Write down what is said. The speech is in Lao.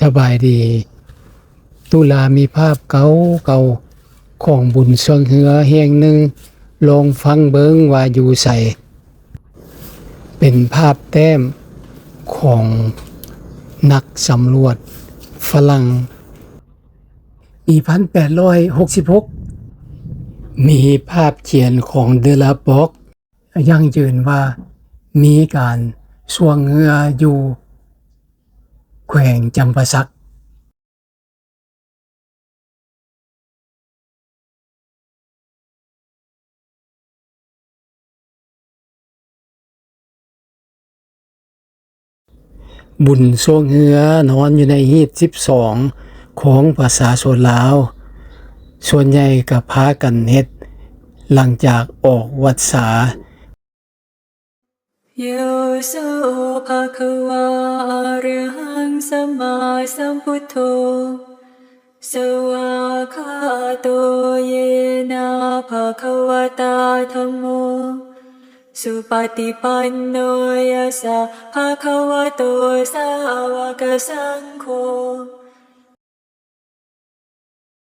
ສະບາຍດີ. ຕຸລາມີພາບເກົ່າໆຂອງບຸນຊ່ວງເຮືອແຫ່ງໜຶ່ງ, ລອງຟັງເບິ່ງວ່າຢູ່ໃສ. ເປັນພາບແຕ້ມຂອງນັກສຳຫຼວດຝຣັ່ງ. ປີພັນແປດຮ້ອຍຫົກສິບຫົກ ມີພາບຂຽນຂອງເດລາບອກ ຢັ້ງຢືນວ່າມີການຊ່ວງເຮືອຢູ່ແຂວງຈຳປາສັກ. ບຸນຊ່ວງເຮືອນອນຢູ່ໃນຮີດສິບສອງຂອງປະຊາຊົນລາວ, ສ່ວນໃຫຍ່ກໍພາກັນເຮັດຫຼັງຈາກອອກວັດສາ. ໂຍ ໂສ ພະຄະວາ ອະຣະຫັງ ສະມາ ສຳພຸດໂທ ສະວາກຂາໂຕ ເຍນະ ພະຄະວະຕາ ທຳໂມ ສຸປະຕິປັນໂນ ຍະສະ ພະຄະວະໂຕ ສາວະກະສັງໂຄ